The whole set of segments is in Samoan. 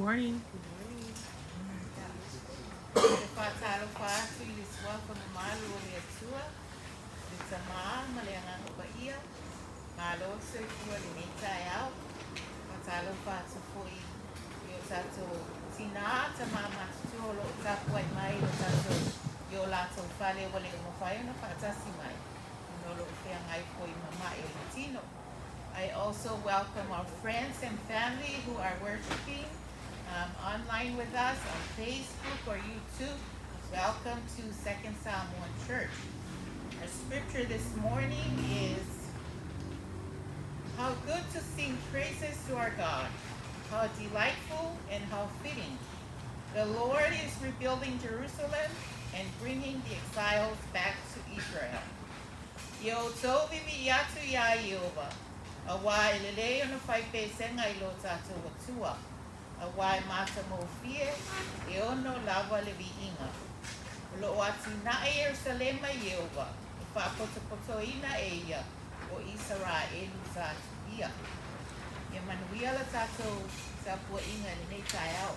Morning. Ou te faatalofa atu i le Suafa mamalu o le Atua, le Tamā ma le Agaga Paia, malo le soifua i lenei taeao. Faatalofa atu foi i o tatou tinā, tamā matutua o lo o tapuai mai i lo tatou i o latou fale ua le mafai ona faatasi mai ona o lo o feagai foi ma ma'i o le tino. I also welcome our friends and family who are worshiping online with us on Facebook or YouTube. Welcome to Second Samoan Church. Our scripture this morning is How good to sing praises to our God, how delightful and how fitting. The Lord is rebuilding Jerusalem and bringing the exiles back to Israel. Ia outou vivi'i atu iā Ieova, auā e lelei ona fai pesega i lo tatou Atua, auā e matagofie, e ono lava le viiga. O lo o atinae Ierusalema e Ieova, e faapotopotoina e ia o Isaraelu sa tuia. Ia manuia la tatou tapuaiga i lenei taeao.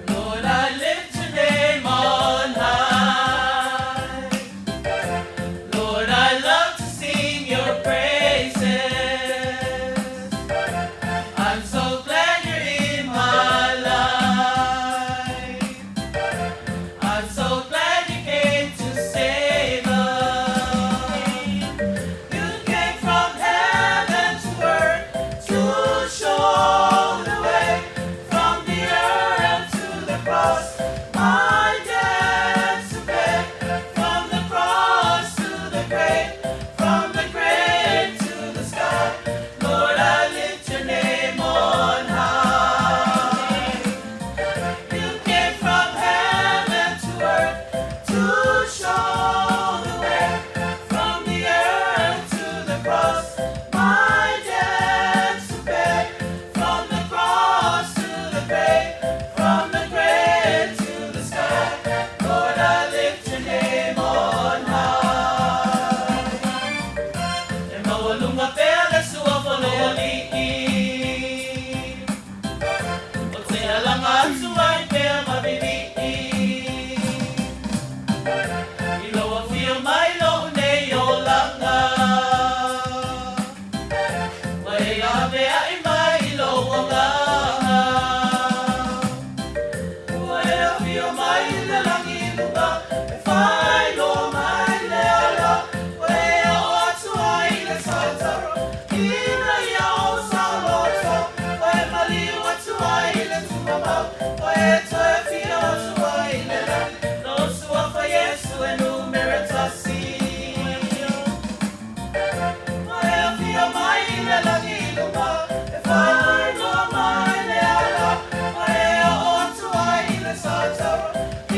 Lord, I lift your name on high. Lord, I love to sing your praises. I'm so glad you're in my life. I'm so glad you came to save us. You came from heaven to earth to show the way from the earth to the cross. My debt to pay, from the cross to the grave, from the grave to the sky. Lord, I lift your name on high. You came from heaven to earth to show the way from the earth to the cross. My debt to pay, from the cross to the grave, from the grave to the sky. Lord, I lift your name on high. E maualuga pea le suafa o le Alii. Ou te alaga atu ai pea ma vivii. I lou afio mai i lou nei olaga. Ua e laveai mai i lou agaga. Ua e afio mai i le lagi i luga. E faailoa mai le ala. Ua e oo atu ai i le sataro. Ina ia ou saoloto. Ua e maliu atu ai i le tumamau. Ua e toe afio atu ai i le lagi. Lou suafa Iesu e numera tasi. Ua e afio mai i le lagi i luga. E faailoa mai le ala. Ua e oo atu ai i le sataro.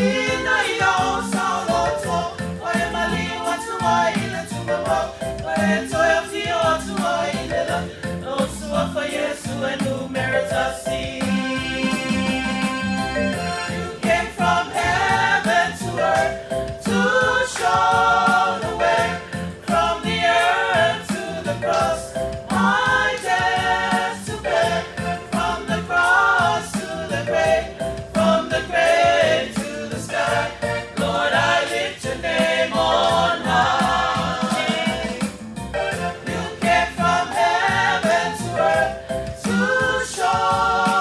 Ina ia ou saoloto. Ua e maliu atu ai i le tumamau. Ua e toe afio atu ai i le lagi. Lou suafa Iesu e numera tasi. You came from heaven to earth to show the way from the earth to the cross. My debt to bear, from the cross to the grave, from the grave to the sky. Lord, I lift your name on high. You came from heaven to earth to show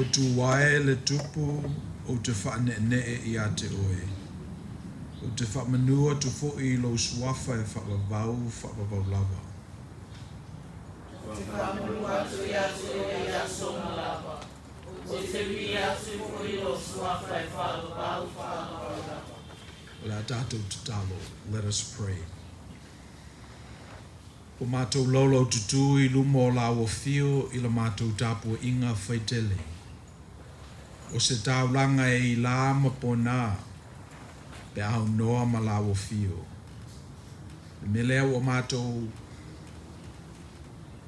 Ua tu ae le Tupu ou te faaneenee ia te oe. Ou te faamanu atu foi i lou suafa e faavavau, faavavau lava. Ou te faamanu atu ia te oe i aso uma lava. Ou te viia atu foi i lou suafa e faavavau, faavavau lava. O le a tatou tatalo, let us pray. Ua matou laulaututu i luma o lau afio i la matou tapuaiga faitele. O se taulaga e i la ma pona pe aunoa ma lau afio. Le mea lea ua matou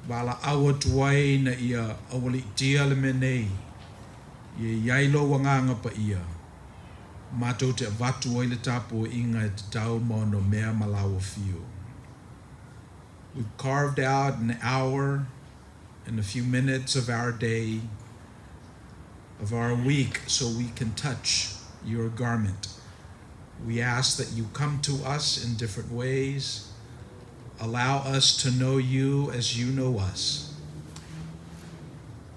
valaau atu ai ina ia aualiitia le mea nei, ia i ai lou Agaga Paia, matou te avatu ai le tapuaiga e tatau ma onomea ma lau afio. We've carved out an hour and a few minutes of our day, of our week, so we can touch your garment. We ask that you come to us in different ways. Allow us to know you as you know us.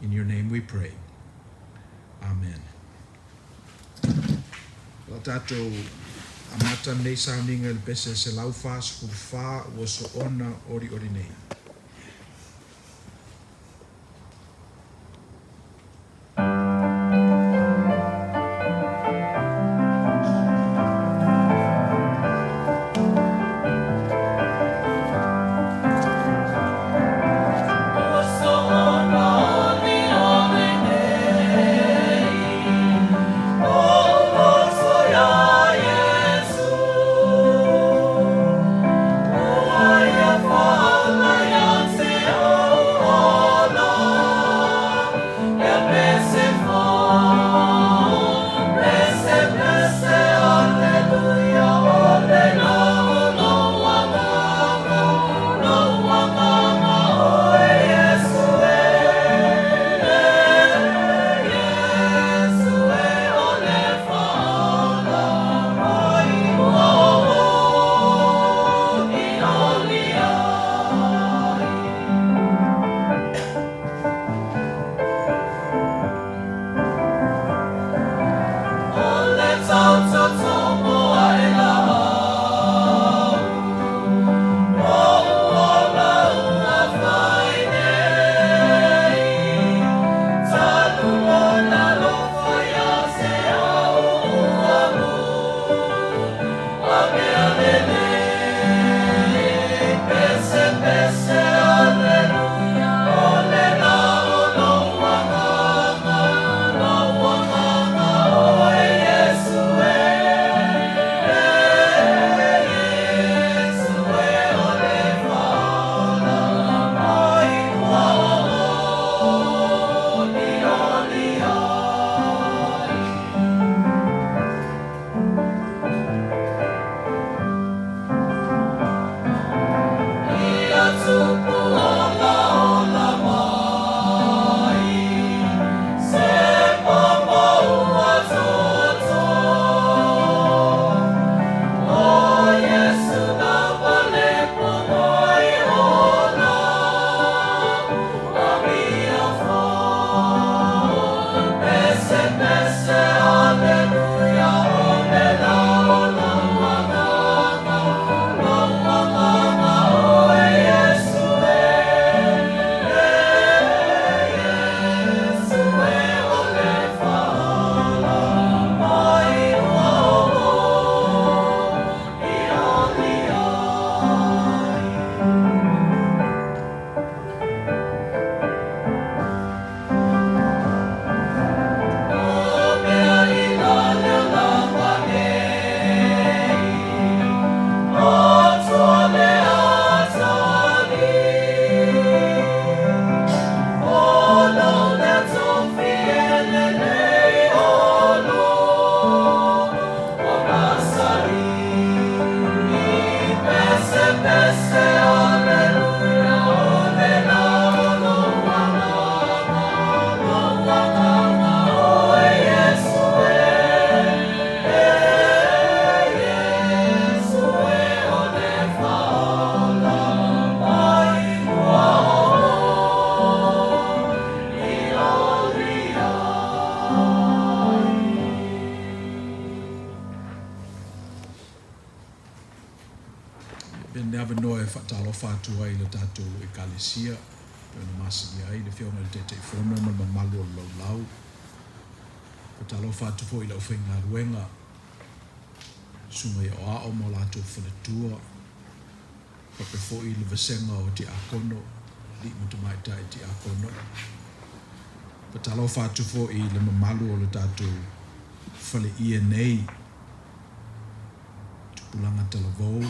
In your name we pray. Amen. O le a tatou amata lenei sauniga i le pese 144 ua soona oriori nei. Ua soona olioli nei, Lou loto iā Iesu, Ua ia faaola Avea lenei avanoa e faatalofa atu ai i le tatou Ekalesia e pei ona masania ai le Afioga i le Taitaifono ma le mamalu o le laulau. Faatalofa atu foi i le aufaigaluega, susuga i aoao ma o latou faletua, faapea foi le vasega o tiakono, alii ma tamaitai tiakono. Faatalofa atu foi i le mamalu o le tatou faleie nei, Tupulaga Talavou,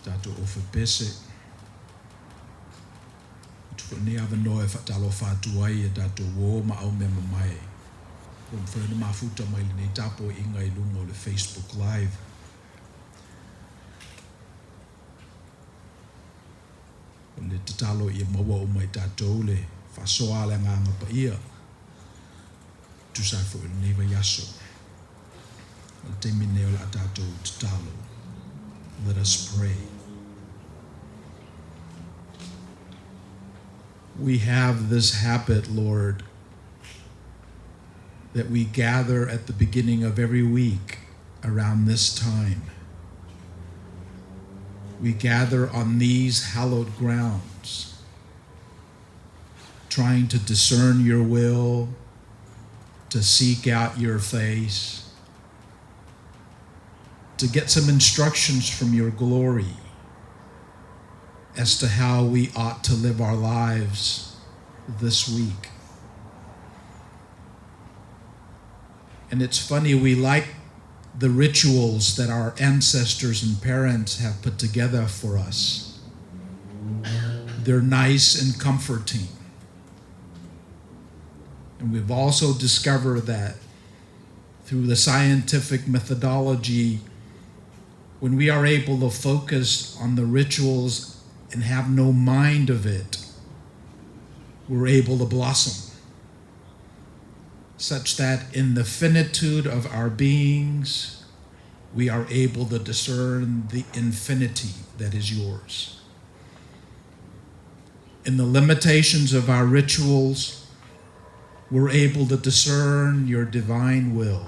tatou ofe pese. Atu foi lenei avanoa e faatalofa atu ai i tatou uō ma aumeamamae ua mafai ona mafuta mai lenei tapuaiga i luga o le Facebook Live. O le tatalo ia maua uma e tatou le faasoa a le Agaga Paia e tusa ai foi o lenei vaiaso. O le taimi lenei o le a tatou tatalo. Let us pray. We have this habit, Lord, that we gather at the beginning of every week around this time. We gather on these hallowed grounds, trying to discern your will, to seek out your face, to get some instructions from your glory as to how we ought to live our lives this week. And it's funny, we like the rituals that our ancestors and parents have put together for us. They're nice and comforting. And we've also discovered that through the scientific methodology, when we are able to focus on the rituals and have no mind of it, we're able to blossom, such that in the finitude of our beings, we are able to discern the infinity that is yours. In the limitations of our rituals, we're able to discern your divine will.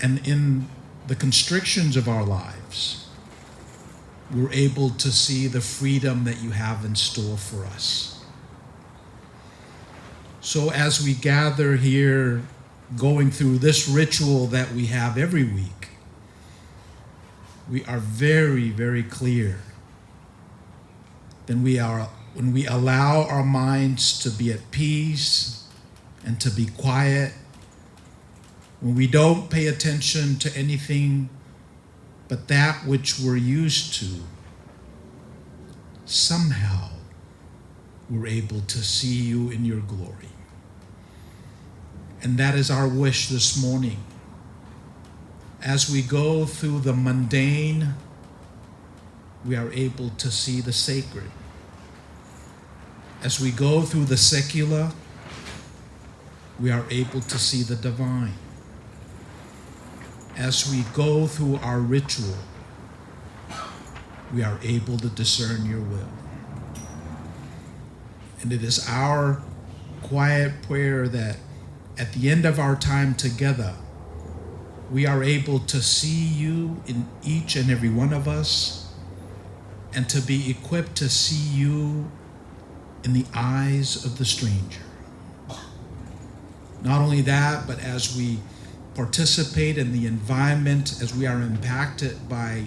And in the constrictions of our lives, we're able to see the freedom that you have in store for us. So as we gather here, going through this ritual that we have every week, we are very, very clear. Then we are when we allow our minds to be at peace and to be quiet, when we don't pay attention to anything but that which we're used to, somehow we're able to see you in your glory. And that is our wish this morning. As we go through the mundane, we are able to see the sacred. As we go through the secular, we are able to see the divine. As we go through our ritual, we are able to discern your will. And it is our quiet prayer that at the end of our time together, we are able to see you in each and every one of us and to be equipped to see you in the eyes of the stranger. Not only that, but as we participate in the environment, as we are impacted by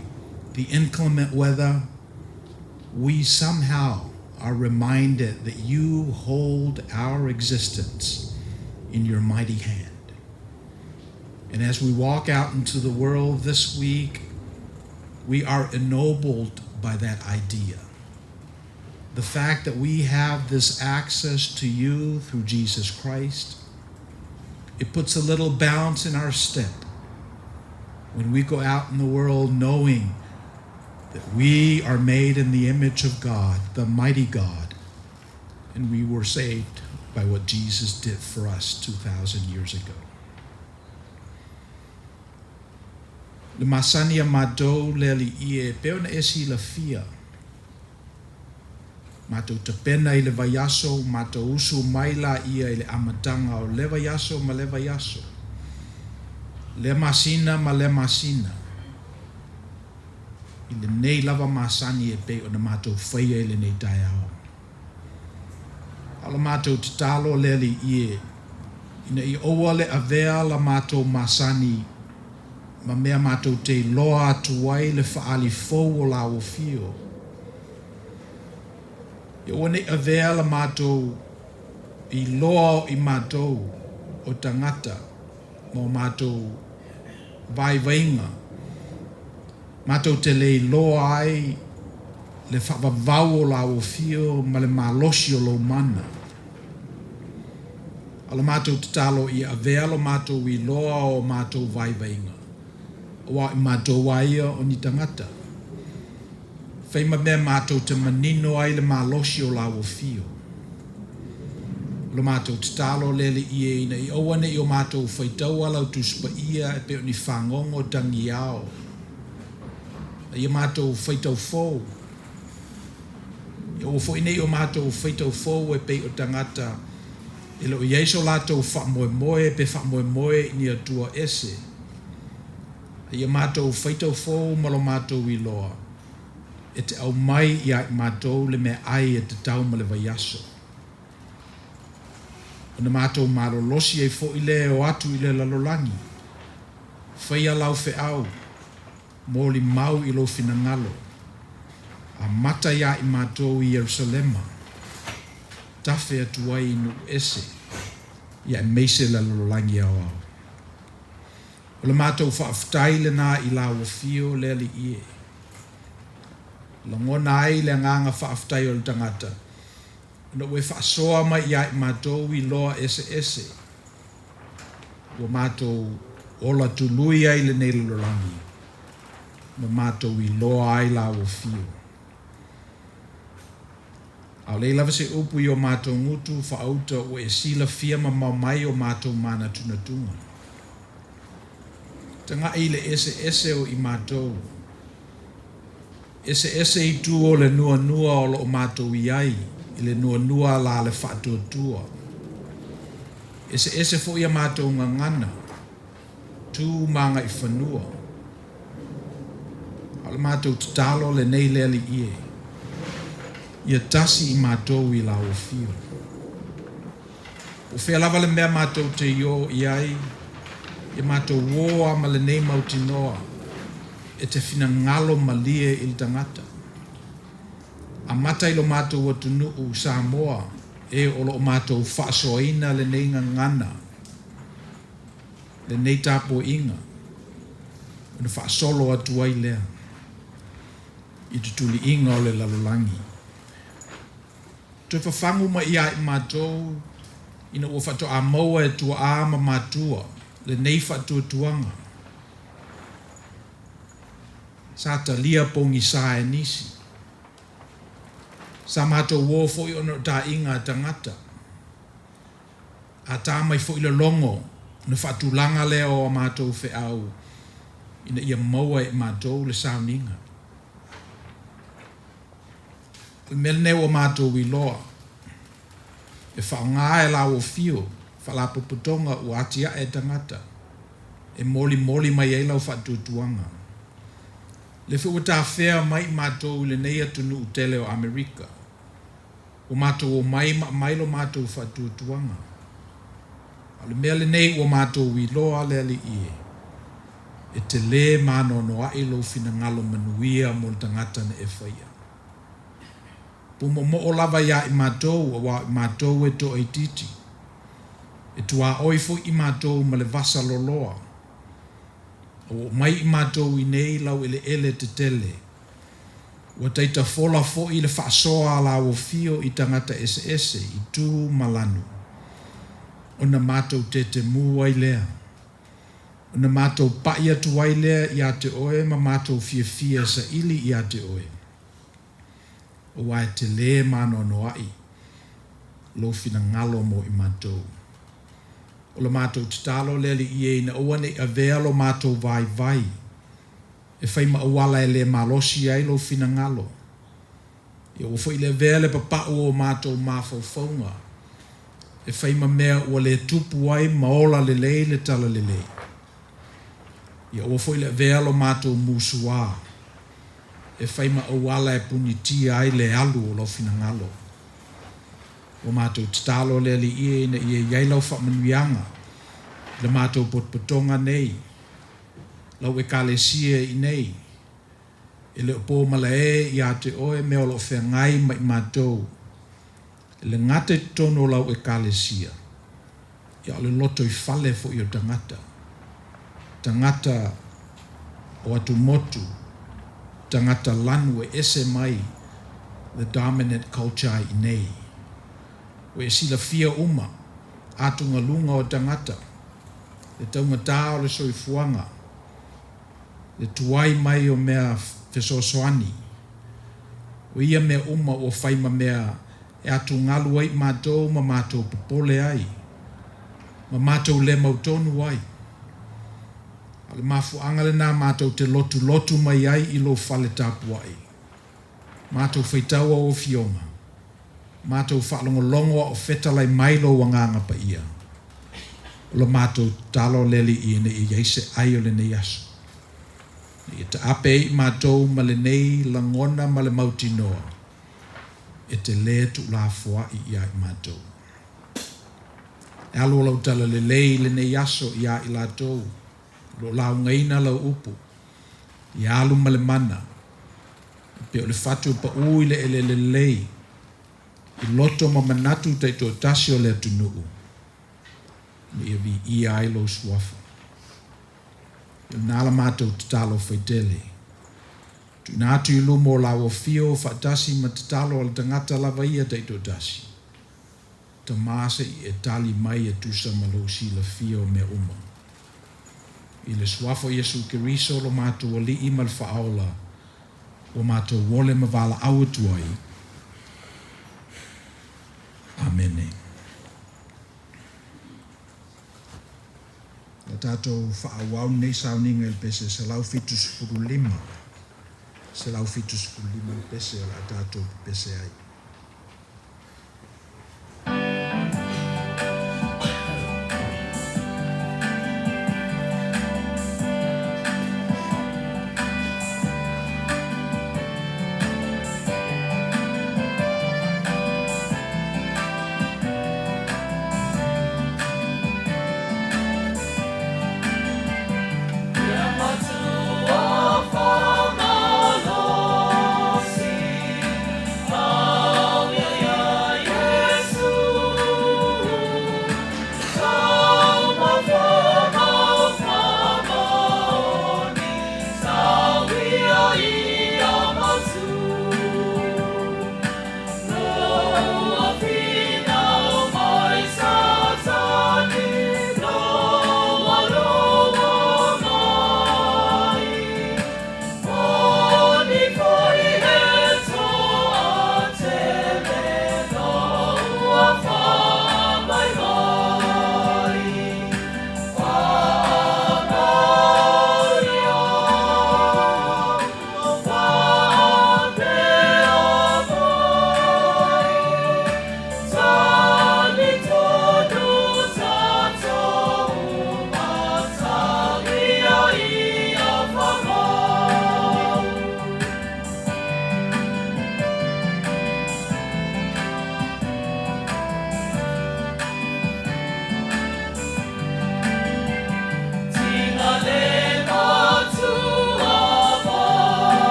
the inclement weather, we somehow are reminded that you hold our existence in your mighty hand. And as we walk out into the world this week, we are ennobled by that idea. The fact that we have this access to you through Jesus Christ, it puts a little bounce in our step when we go out in the world knowing that we are made in the image of God, the mighty God, and we were saved by what Jesus did for us 2,000 years ago. Le masani a matou le Alii e pei ona e silafia. Matou tapena i le vaiaso, matou usu mai laia i le amataga o le vaiaso ma le vaiaso, lea masina ma lea masina. i lenei lava masani e pei ona matou faia i lenei taeao. A o la matou tatalo le Alii e, ina ia aua le avea la matou masani ma mea matou te iloa atu ai le faaali fou o Lau Afio. Ia aua ne i avea la matou iloa o i matou o tagata ma o matou vaivaiga, matou te le iloa ai le faavavau o Lau Afio ma le malosi o Lou mana. A o la matou tatalo ia avea lo matou iloa o matou vaivaiga, aua o i matou lava ia o ni tagata. Fai ma mea matou te manino ai le malosi o Lau Afio. O lo matou tatalo le Alii e, ina ia aua ne i o matou faitaua Lau Tusi Paia e pei o ni fagogo tagiao, a ia matou faitau fou. Ia aua foi ne i o matou faitau fou e pei o tagata e le o i ai so latou faamoemoe pe faamoemoe i ni atua ese, a ia matou faitau fou ma lo matou iloa e te aumai iā i matou le meaai e tatau ma le vaiaso. Ona matou malolosi ai foi lea e o atu i le lalolagi, faia lau feau, molimau i lou finagalo, amata iā i matou i Ierusalema, tafe atu ai i nuu ese, ia aemaise le lalolagi aoao. O le matou faafetai lena i Lau Afio le Alii e. Lagona ai le agaga faafetai o le tagata, ona ua e faasoa mai iā i matou iloa eseese, ua matou ola tului ai lenei lalolagi, ma matou iloa ai Lau Afio. Aole i lava se upu i o matou gutu faauta ua e silafia mamao mai o matou manatunatuga. Tagai i le eseese o i matou. Eseese itu o le nuanua o loo matou i ai i le nuanua la le faatuatua. Eseese foi a matou gagana, tu ma agaifanua. A o le matou tatalo lenei le Alii e, ia tasi i matou i Lau Afio. Po o fea lava le mea matou te iō i ai, ia matou ō lava ma lenei mautinoa e te finagalo malie i le tagata. Amata i lo matou atunuu Samoa e o lo o matou faasoaina lenei gagana, lenei tapuaiga, ona faasolo atu ai lea i tutuliiga o le lalolagi. Toe fafagu mai iā i matou ina ua faatoa maua e tuaa ma matua lenei faatuatuaga. Sa talia pogisa e nisi. Sa matou o foi ona o taaiga a tagata. A ta mai foi le logo ona faatulaga lea o a matou feau ina ia maua e i matou le sauniga. O le mea lenei ua matou iloa, e faaaoga e lauofio faalapotopotoga ua atiae e tagata e molimoli mai ai lau faatuatuaga. O lea foi ua tafea mai i matou i lenei atunuu tele o Amerika, ua matou omai ma aumai lo matou faatuatuaga. A o le mea lenei ua matou iloa le Alii e, e tele ma anoanoai lou finagalo manuia mo le tagata na e faia. Pūmoomoo lava iā i matou, aua o i matou e toaitiiti. E tuaoi foi i matou ma le vasa loloa. A ua oo mai i matou inei lau eleele tetele. Ua taitafola foi le faasoa a lauofio i tagata eseese i tu ma lanu, ona matou tetemu ai lea. Ona matou pai atu ai lea iā te oe ma matou fiafia e saili iā te oe, aua e telē ma anoanoai lou finagalo mo i matou. O le matou tatalo le Alii e ina aua ne i avea lo matou vaivai E fai ma auala e le malosi ai lou finagalo. Ia aua foi le avea le papau o matou mafaufauga e fai ma mea ua le tupu ai ma ola lelei le talalelei. Ia aua foi le avea lo matou musuā. e fai ma auala e punitia ai le alu o Lou finagalo. Ua matou tatalo le Alii e ina ia i ai Lau faamanuiaga i le matou potopotoga nei, Lau Ekalesia i inei, e le o po malae ia te Oe mea o lo o feagai ma i matou, e le gata i totonu o Lau Ekalesia, ia o le lotoifale foi o tagata, tagata o atumotu, tagata lanu e ese mai the dominant culture i inei. Ua e silafia uma atugaluga o tagata, le taugata o le soifuaga, le tuai mai o mea fesoasoani. O ia mea uma ua fai ma mea e atugalu ai matou ma matou popole ai, ma matou le mautonu ai. A o le mafuaaga lena matou te lotulotu mai ai i lou fale tapuai, matou faitau au afioga, matou faalogologo a o fetalai mai lou Agaga Paia. O la matou tatalo le Alii ina ia i ai se ai o lenei aso, ina ia taape ai i matou ma lenei lagona ma le mautinoa e te lē tuulafoai iā i matou. E alu o lau talalelei i lenei aso iā i latou o lo o laugaina lau upu, ia alu ma le mana, e pei o le fatu e paū i le eleele lelei, i loto ma manatu taitoatasi o le atunuu, ina ia viia ai lou suafa. O lena la matou tatalo faitele. Tuuina atu i luma o lau afio faatasi ma tatalo a le tagata lava ia taitoatasi. Tama se i e tali mai e tusa ma lou silafia o mea uma. I le suafa o Iesu Keriso lo matou Alii ma le Faaola, ua matou ole ma valaau atu ai. Amene. O le tatou faaauau lenei sauniga i le pese 175. 175 le pese o le a tatou pepese ai.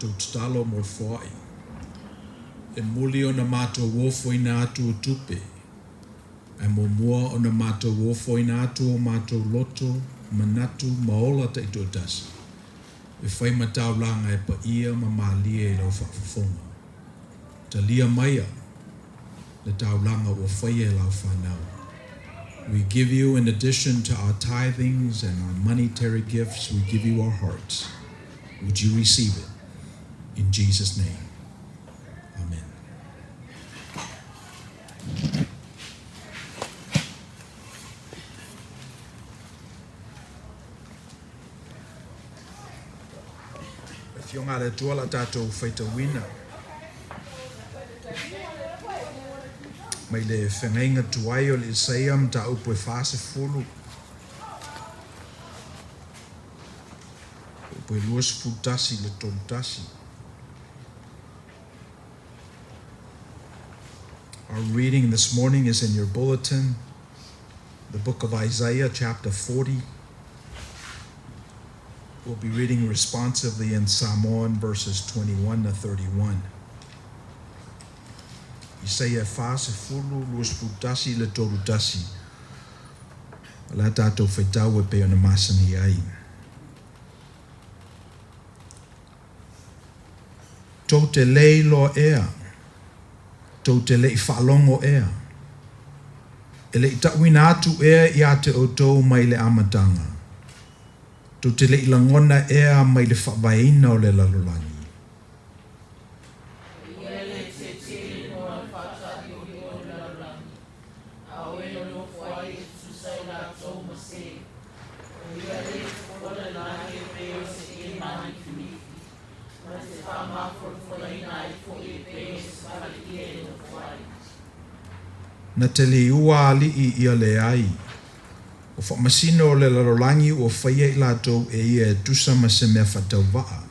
Tatou tatalo mo le foai. E muli ona matou ofoina atu o tupe, ae muamua ona matou ofoina atu o matou loto, manatu ma ola taitoatasi, e fai ma taulaga e paia ma malie i lau faafofoga. Talia maia le taulaga ua faia e lau fanau. We give you, in addition to our tithings and our monetary gifts, we give you our hearts. Would you receive it? In Jesus' name. Amen. Afioga a le Atua la tatou faitauina mai le feagaiga tuai o le Isaia mataupu e 40 upu e 21 i le 31. Our reading this morning is in your bulletin, the book of Isaiah, chapter 40. We'll be reading responsively in Samoan, verses 21 to 31. Isaia 40, 21 i le 31. O le a tatou faitau e pei ona masani ai. Tou te le iloa ea, tou te le i faalogo ea, e le i tauina atu ea ia te outou mai le amataga, tou te le i lagona ea mai le faavaeina o le lalolagi. O ia le tietie i luga o le faataʻiʻoiʻo o le lalolagi, a o e nonofo ai e tutusa i latou ma sē. O ia le fofola le lagi e pei o se ie mānifinifi, ma te faamafolafolaina ai foi e pei o se faleie e nofo ai. Na te liua alii ia leai. O faamasino o le lalolagi ua faia i latou e ia e tusa ma se mea faatauvaa.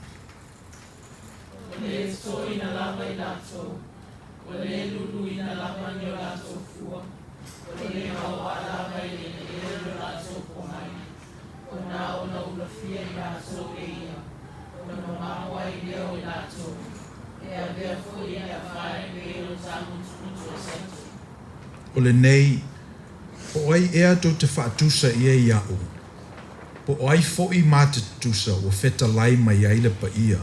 Ua le totoina lava i latou, ua le luluina lava ni o latou fua, ua le maoaʻa lava i le eleele lo latou pogai, ua na ona ulafia i latou e ia, ona mamao ai lea o i latou, e avea foi i afa e pei o le tagutugutu o saito. O lenei, po o ai ea tou te faatusa i ai iaʻu, po o ai foʻi ma te tutusa ua fetalai mai ai le paia.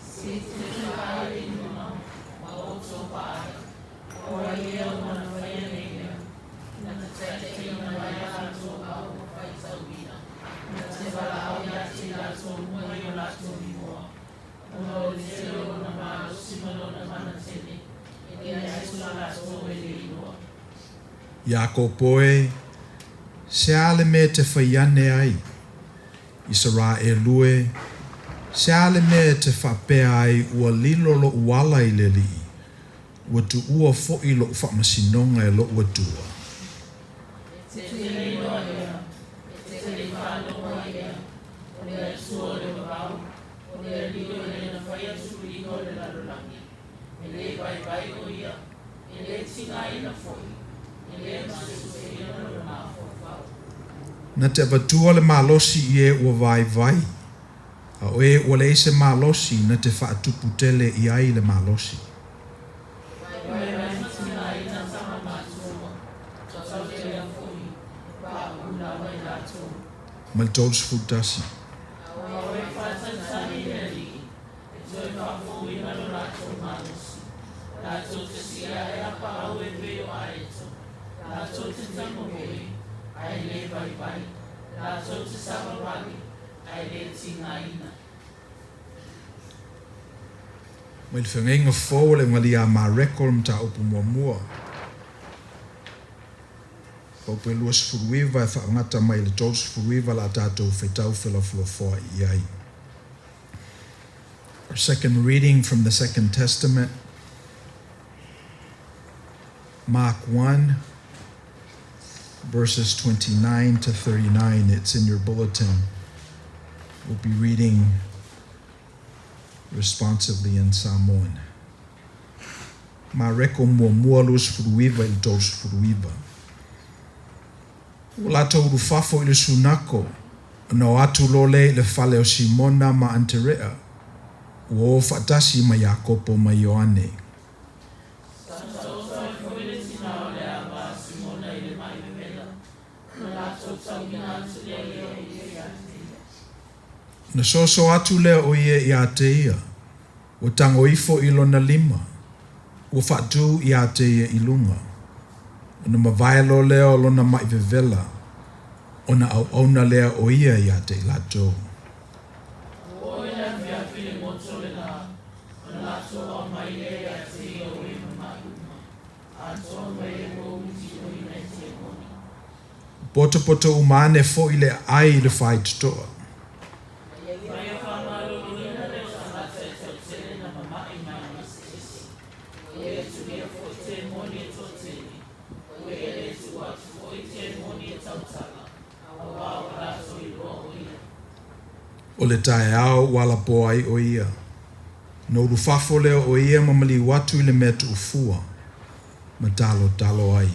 Se tilotilo ae i luga, ma outou vaai, o ai ea ua na faia nei mea, na te taitaiina mai a latou ao ua faitauina, na te valaau ia te i latou mua i o latou igoa, ona o le tele o lona malosi ma lona mana tele, e leai so latou e le iloa. Iakopo e, se a le mea e te fai ane ai? Isaraelu e, se a le mea e te faapea ai ua lilo loʻu ala i le Alii, ua tuua foʻi loʻu faamasinoga e loʻu Atua? E te le iloa ea, e te le i faalogo ai ea, o le Atua o le vavau, o le Alii o le na faia tuluiga o le lalolagi, e le vaivai ʻo ia, e le tigaina foi, e le maseseina lona mafaufau. Na te avatua le malosi i e ua vaivai, a o e ua leai se malosi na te faatuputele i ai le malosi. Vaivai ma tigaina tama matutua, tautea foi, e paʻu lava i latou. Ma le 31. A o e faatalitali i le Alii, e toe faafouina lo latou malosi, latou te sii ae a paau e pei o aeto, latou te tago hoi, ae le vaivai, latou te savavali, ae le tigaina. Mai le Feagaiga Fou o le Eugalii a Mareko le mataupu muamua. Paupu e 29 e faagata mai i le 39 la tatou faitau felafolafoaʻi i ai. Our second reading from the Second Testament, Mark 1, verses 29 to 39. It's in your bulletin. We'll be reading responsively in Samoan. Mareko muamua 29 i le 39. Ua latou ulufafo i le sunako, ona o atu loa lea i le fale o Simona ma Aterea. Ua o faatasi ma Iakopo ma Ioane. Sa taoto ai foi le tina o le ava a Simona i le ma'i vevela, ona latou tauina atu lea o ia ia te ia. Ona soso atu lea o ia ia te ia, ua tago ifo i lona lima, ua faatū ia te ia i luga. Ona mavae loa lea o lona ma'i vevela, ona auauna lea o ia ia te i latou. Ua oo i le afiafi le goto lena, ona latou aumai lea ia te ia o e mama'i uma, atoa ma e ua ulutinoina e temoni. Potopoto uma ane foi le aai i le faitotoa. Ma ia faamaloloina lea o tagata e toatele na mama'i i ma'i eseese, ua ia tuia foi temoni e toatele, ua ia le tuu atu foi i temoni e tautala, auā ua latou iloa o ia. O le taeao ua alapoa ai o ia, ona ulufafo lea o ia ma maliu atu i le mea tuufua, ma talotalo ai.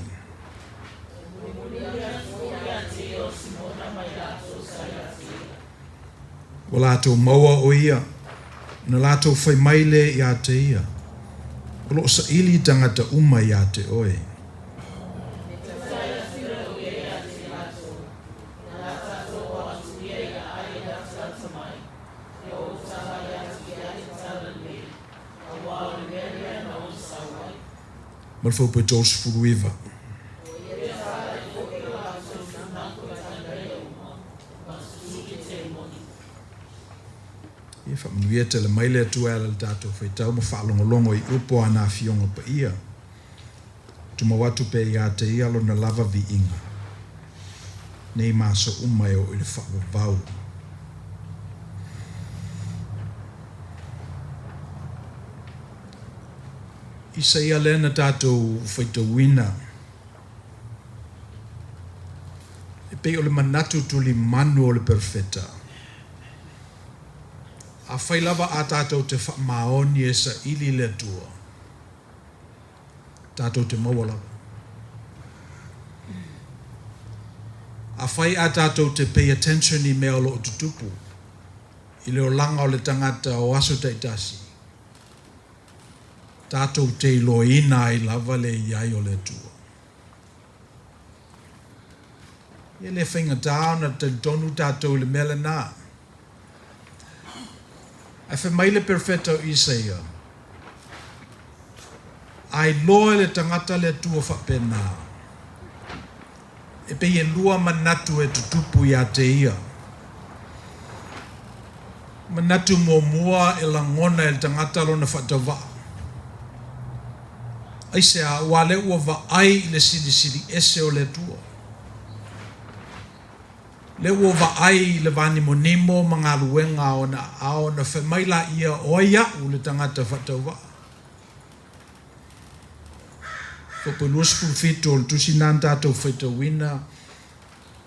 Mulimuli atu foi ia te ia o Simona ma i latou sa ia te ia. Ua latou maua o ia, ona latou fai mai lea ia te ia, O lo o saili tagata uma ia te oe. Tautai atu lea o ia ia te latou, na latou oo atu ia i aai e latalata mai, ia ou tagai atu i ai le talalelei, auā o le mea lea na ou sau ai. Ma le fuaiupu e 39. Ua talai foi o latou tumakoetaga ia uma, ma tutuli temoni. Ia faamanuia tele mai le Atua e ala i le tatou faitau ma faalogologo i upu o ana Afioga Paia. Tumau atu pea ia te ia lona lava viiga, nei ma aso uma e oo i le faavavau. Isaia lea na tatou faitauina, e pei o le manatu tulimanu o le perofeta. Afai lava a tatou te faamaoni e saili le Atua, tatou te maua lava. Afai a tatou te pay attention i mea o lo o tutupu i le olaga o le tagata o aso taitasi, tatou te iloaina ai lava le i ai o le Atua. E le faigata ona talitonu tatou i le mea lena. Ae fai mai le perofeta o Isaia, A iloa e le tagata le Atua faapena, e pei e lua manatu e tutupu ia te ia. Manatu muamua e lagona e le tagata lona faatauvaa. Aisea? Aua lea ua vaai i le silisili ese o le Atua. Lea ua vaai i le vanimonimo ma galuega a ona aao, ona fai mai laia, O ai a'u le tagata faatauvaa? Fuaiupu 27 o le tusi na na tatou faitauina,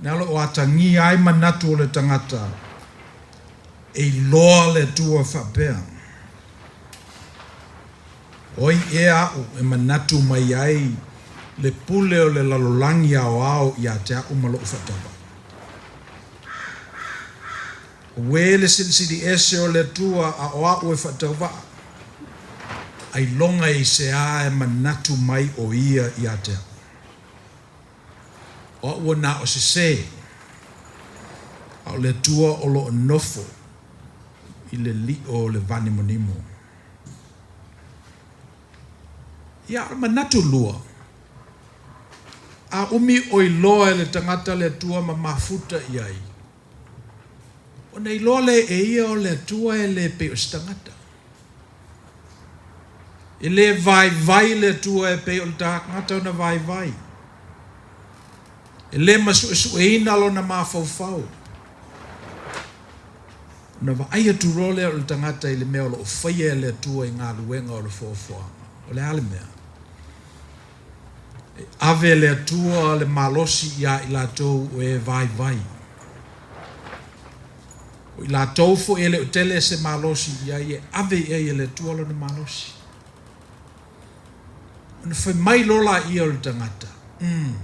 na o lo o atagia ai manatu o le tagata e iloa le Atua faapea, O ai ea a'u e manatu mai ai le pule o le lalolagi aoao ia te a'u ma lo'u faatauvaa? Auē le silisili ese o le Atua a o a'u e faatauvaa, ailoga i se a e manatu mai o ia ia te a'u. O a'u ua na o sesē, a o le Atua o lo o nofo i le li'o o le vanimonimo. Ia, o le manatu lua, a umi o iloa e le tagata le Atua ma mafuta i ai, ona iloa lea e ia o le Atua e le pei o se tagata. E le vaivai le Atua e pei o le tagata ona vaivai. E le masuesueina lona mafaufau. Ona vaai atu loa lea o le tagata i le mea o lo o faia e le Atua i galuega o le foafoaga. O le a le mea? E ave e le Atua le malosi iā i latou o e vaivai. O i latou foi e le o tele se malosi i ai, e ave i ai e le Atua lona malosi. Ona fai mai loa laia o le tagata, Umm.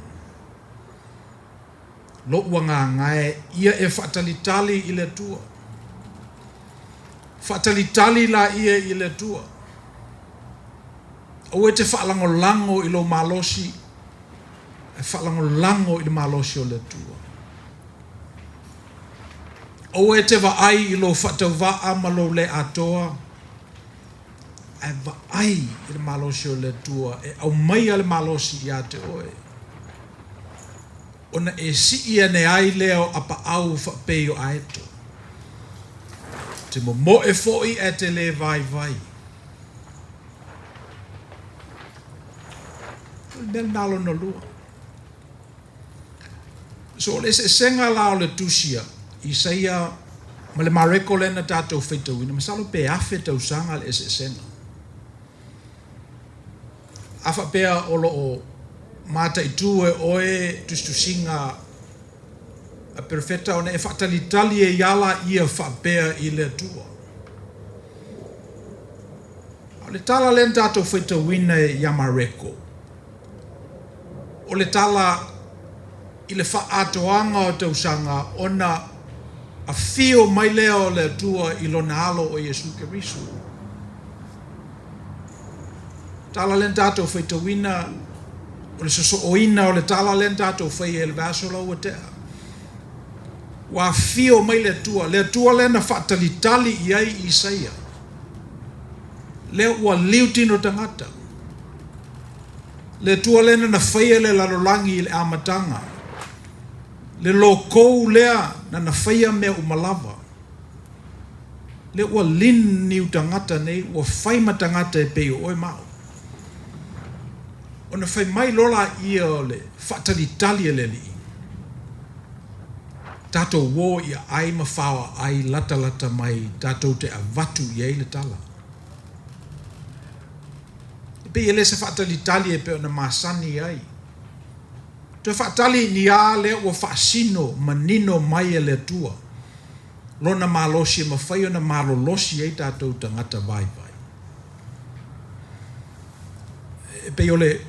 Lo'u agaga e, ia e faatalitali i le Atua. Faatalitali laia i le Atua. Aua e te faalagolago i lou malosi, ae faalagolago i le malosi o le Atua. Aua e te vaai i lou faatauvaa ma lou le atoa, ae vaai i le malosi o le Atua e aumaia le malosi ia te oe, ona e sii ane ai lea o apaau faapei o aeto. E te momoe foi ae te lē vaivai. O le mea lena lona lua. So o le eseesega la o le tusi a Isaia ma le Mareko lea na tatou faitauina, masalo pe 1000 tausaga le eseesega. A faapea o lo o mataitu e oe tusitusiga a perofeta ona e faatalitali ai lava laia faapea i le Atua. A o le tala lea na tatou faitauina ia Mareko, o le tala i le faaatoaga o tausaga ona afio mai lea o le Atua i Lona Alo o Iesu Keriso. Tala lea na tatou faitauina, o le sosooina o le tala lea na tatou faia i le vaiaso la ua tea. Ua afio mai le Atua, le Atua lea na faatalitali i ai Isaia, lea ua liu tino tagata. Le Atua lea na faia le lalolagi i le amataga, le lokou lea na faia mea uma lava. Lea ua liniu tagata nei, ua fai ma tagata e pei o oe ma au. Ona fai mai loa laia o le faatalitali a le Alii, Tatou o i aai ma fao aai latalata mai tatou te avatu i ai le tala. E pei e le se faatalitali e pei ona masani ai. Toe faatali i ni a lea ua faasino manino mai e le Atua Lona malosi e mafai ona malolosi ai tatou tagata vaivai. E pei o le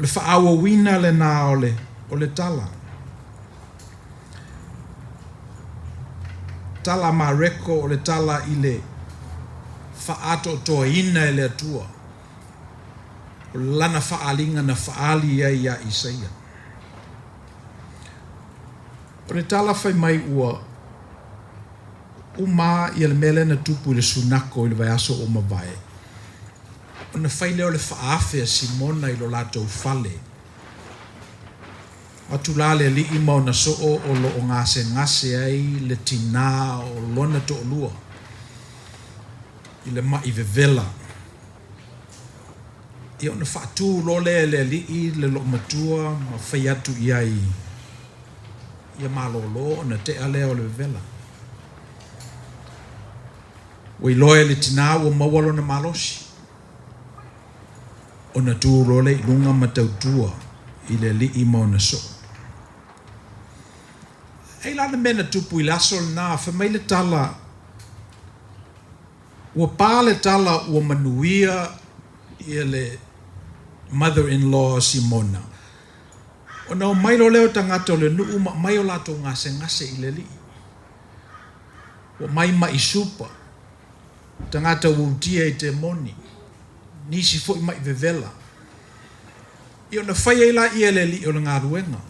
faaauauina lena o le tala. Tala a Mareko o le tala i le faaatoatoaina e le Atua o lana faaaliga na faaali ai iā Isaia. O le tala fai mai ua uma ia le mea lea na tupu i le sunako i le vaiaso ua mavae, ona fai lea o le faaafe a Simona i lo latou fale. O atu la le alii ma ona soo o lo o gasegase ai le tinā o lona toalua i le maʻi vevela. Ia ona faatu loa lea e le alii le loomatua ma fai atu i ai ia malōlō ona tea lea o le vevela. Ua iloa e le tinā ua maua lona malosi. Ona tu loa lea i luga ma tautua i le alii ma ona soo. Ai la le mea na tupu i le aso lena, fai mai le tala, ua pa le tala ua manuia ia le mother-in-law a Simona. Ona omai loa lea o tagata o le nuu ma aumai o latou gasegase i le alii. Ua aumai maʻi supa, tagata ua utia i temoni, nisi foi maʻi vevela. Ia ona fai ai laia e le alii o le galuega,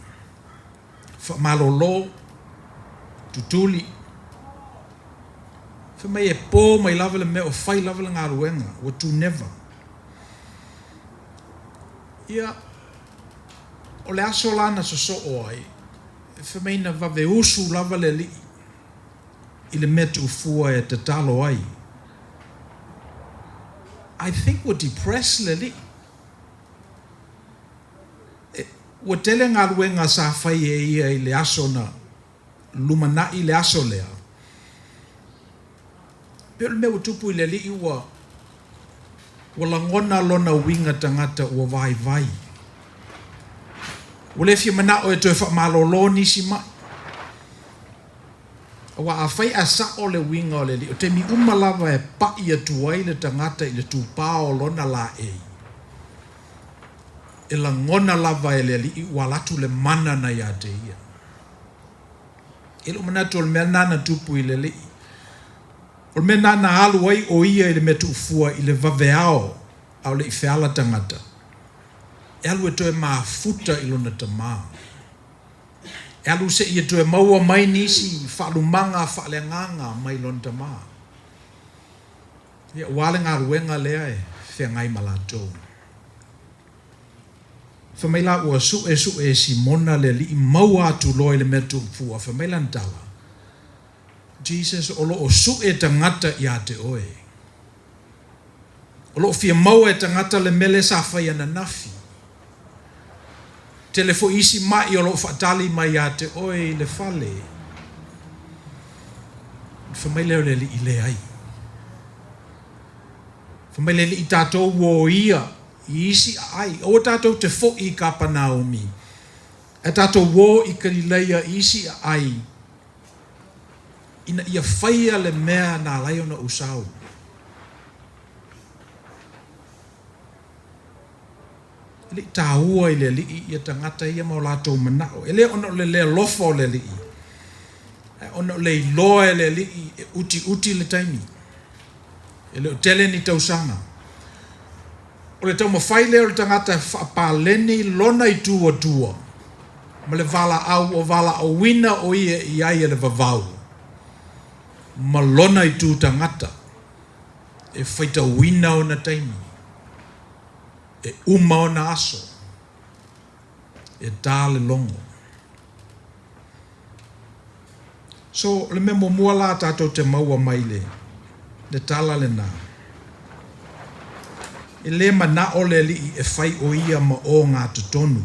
faamalolo, tutuli. Fai mai e po mai lava le mea o fai lava le galuega, ua tuneva. Ia, o le aso la na sosoo ai, fai mai na vave usu lava le alii i le mea tuufua e tatalo ai. I think ua depressed le alii. Ua tele galuega sa fai e ia i le aso na lumanai le aso lea. Pei o le mea ua tupu i le alii ua ua lagona lona uiga tagata ua vaivai. Ua le fia manao e toe faamalolo nisi maʻi. Aua afai ae sao le uiga o le alii, o taimi uma lava e paʻi atu ai le tagata i le tupā o lona laei, e lagona lava e le alii ua alu atu le mana na ia te ia. I lou manatu o le mea lena na tupu i le alii. O le mea lena na alu ai ʻo ia i le mea tuufua i le vaveao a o le i feala tagata, e alu e toe mafuta i lona Tamā. E alu seia toe maua mai nisi faalumaga faaleagaga mai lona Tamā. Ia, aua le galuega lea e feagai ma latou. Fai mai la ua suʻesuʻe e Simona le Alii maua atu loa i le mea tuufua, fai mai lana tala, Jesus, o lo o suʻe tagata iā te oe. O lo o fia maua e tagata le mea lea sa fai ananafi. Tele foi isi maʻi o lo o faatali mai iā te oe i le fale. Ona fai mai lea o le Alii, Leai. Fai mai le Alii, Tatou uō ia i isi aai, aua tatou te foʻi i Kapanaumi, ae tatou uō i Kalileia i isi aai, ina ia faia le mea na ala ai ona ou sau. E le i taua i le Alii ia tagata ia ma o latou manao. E le ona o le le alofa o le Alii, ae ona o le iloa e le Alii e utiuti le taimi. E le o tele ni tausaga. O le taumafai lea o le tagata e faapaleni lona itu atua ma le valaau ua valaauina ʻo ia i ai e le vavau ma lona itu tagata e faitauina ona taimi, e uma ona aso, e tā le logo. So, o le mea muamua la tatou te maua mai le le tala lenā, e lē manaʻo le Alii e fai ʻo ia ma ogatotonu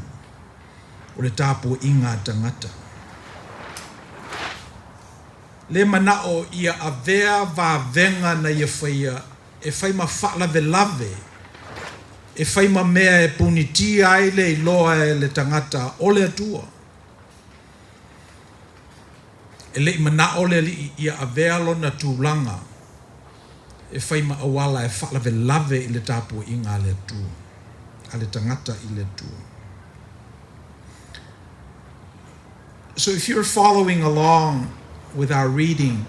o le tapuaiga a tagata. Lē manaʻo ia avea vavega na ia faia e fai ma faalavelave, e fai ma mea e punitia ai le iloa e le tagata o le Atua. E le i manaʻo le Alii ia avea lona tulaga e fai ma auala e faalavelave i le tapuaiga a le Atua, a le tagata i le Atua. So if you're following along with our reading,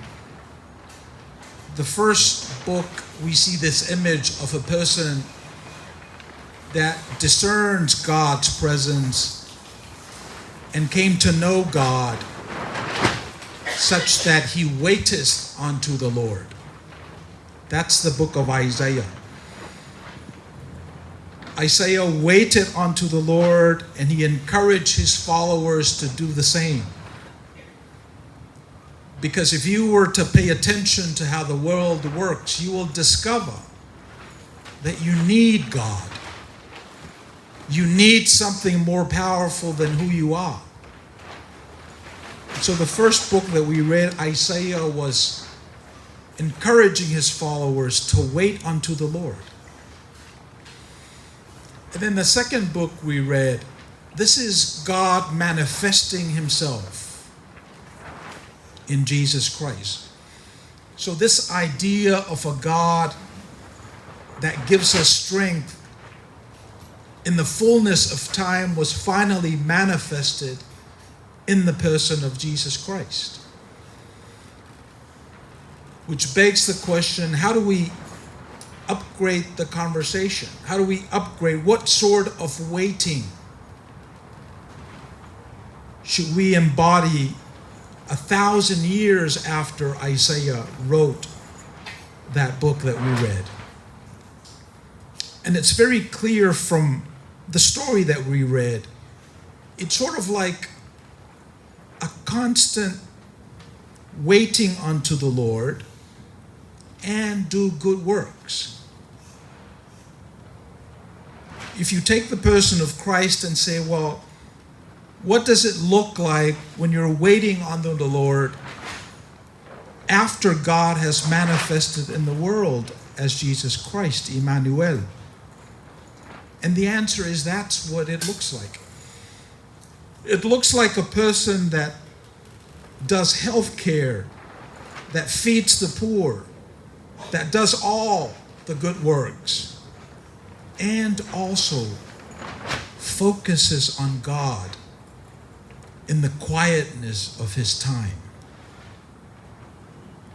the first book we see this image of a person that discerns God's presence and came to know God such that he waiteth unto the Lord. That's the book of Isaiah. Isaiah waited unto the Lord and he encouraged his followers to do the same. Because if you were to pay attention to how the world works, you will discover that you need God. You need something more powerful than who you are. So the first book that we read, Isaiah, was encouraging his followers to wait unto the Lord. And then the second book we read, this is God manifesting himself in Jesus Christ. So this idea of a God that gives us strength in the fullness of time was finally manifested in the person of Jesus Christ. Which begs the question, how do we upgrade the conversation? How do we upgrade? What sort of waiting should we embody 1,000 years after Isaiah wrote that book that we read? And it's very clear from the story that we read, it's sort of like a constant waiting unto the Lord and do good works. If you take the person of Christ and say, well, what does it look like when you're waiting on the Lord after God has manifested in the world as Jesus Christ, Emmanuel? And the answer is that's what it looks like. It looks like a person that does health care, that feeds the poor, that does all the good works, and also focuses on God in the quietness of his time.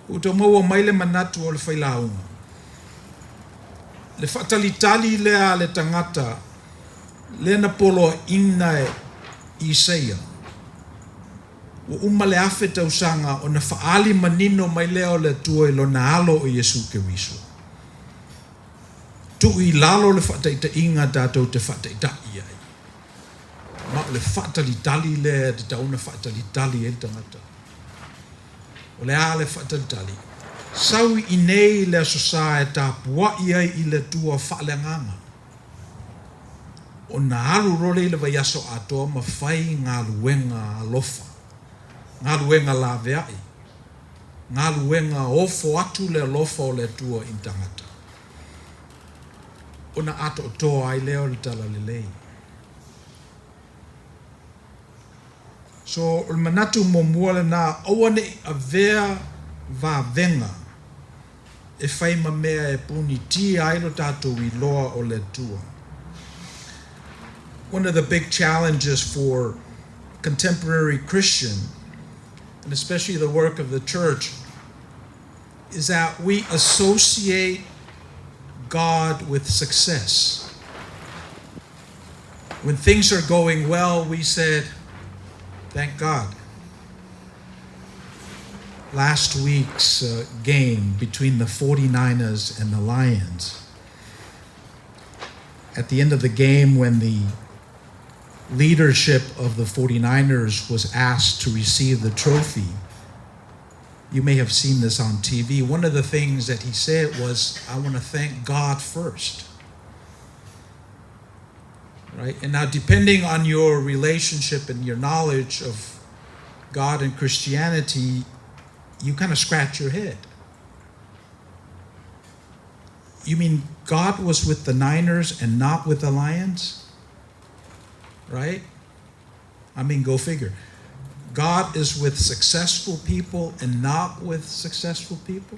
Ua tau maua mai le manatu o le failauga. Le faatalitali lea a le tagata lea na poloaiina e Isaia, ua uma le 1000 tausaga ona faaali manino mai lea o le Atua i lona alo o Iesu Keriso. Tuu i lalo le faataitaiga tatou te faataitai ai. Ma o le faatalitali lea e tatau ona faatalitali ai le tagata. O le a le faatalitali? Sau i inei le Aso Sa e tapuai ai i le Atua faaleagaga. Ona alu loa lea i le vaiaso atoa ma fai galuega alofa, galuega laveai, galuega ofo atu le alofa o le Atua i tagata. Ona atoatoa ai lea o le talalelei. So, o le manatu muamua lena, aua ne i avea vavega e fai ma mea e punitia ai lo tatou iloa o le Atua. One of the big challenges for contemporary Christian, and especially the work of the church, is that we associate God with success. When things are going well, we said, thank God. Last week's game between the 49ers and the Lions, at the end of the game, when the leadership of the 49ers was asked to receive the trophy, you may have seen this on TV. One of the things that he said was, I want to thank God first. Right? And now, depending on your relationship and your knowledge of God and Christianity, you kind of scratch your head. You mean God was with the Niners and not with the Lions? Right? I mean, go figure. God is with successful people and not with successful people?